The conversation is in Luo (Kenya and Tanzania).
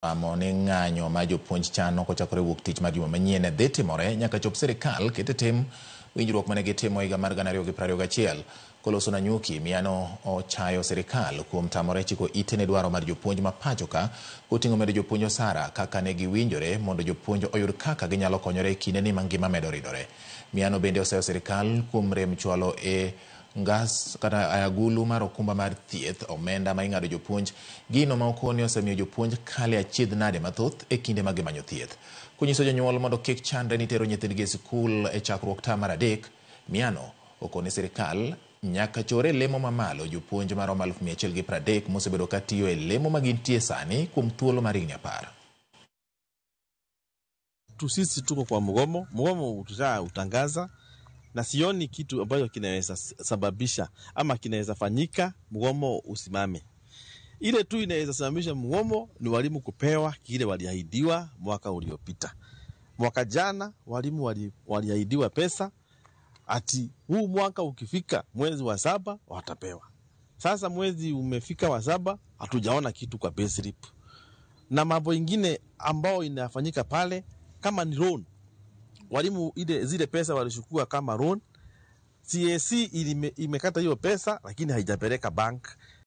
Amo ni ng'anyo ma jopuonj chano kochakore wuok tich mar juma manyien dhi timore nyaka chop sirikal ket e tim winjruok mane gitimo higa mar 2021. Koloso Nanyuki, Miano ochayo sirikal kuom tamore chiko ite ne dwaro mar jopuonj ma pacho ka koting'o medo jopuonj osara kaka ne giwinjore mondo jopuonj oyud kaka ginyalo konyore e kindeni ma ngima medo ridore. Miano bende oseyo sirikal kuom rem chwalo e ngas kata e agulu mar okumba mar thieth omenda ma ing'ado jopuonj, gino ma okoni osemiyo jopuonj kale achiedh nade mathoth e kinde ma gimanyo thieth. Konyiso jonyuol mondo kik chandre ni tero nyithindgi e sikul e chakruok term mar adek, Miano okoni sirikal nyaka chore lemo mamalo jopuonj maromo 130,000 mosebedo ka tiyo e lemo ma gintie sani kuom thuolo mar higni 10. Tu sisi tuko kwa mgomo, mgomo tushautangaza na sioni kitu ambacho kinaweza sababisha ama kinaweza fanyika mgomo usimame. Ile tu inaweza simamisha mgomo ni walimu kupewa kile waliahidiwa mwaka uliopita. Mwaka jana walimu waliahidiwa pesa ati huu mwaka ukifika mwezi wa saba watapewa. Sasa mwezi umefika wa saba, hatujaona kitu kwa payslip. Na mambo ingine ambao inafanyika pale kama ni loan, walimu ile zile pesa walichukua kama loan, CAC imekata hiyo pesa lakini haijapeleka bank.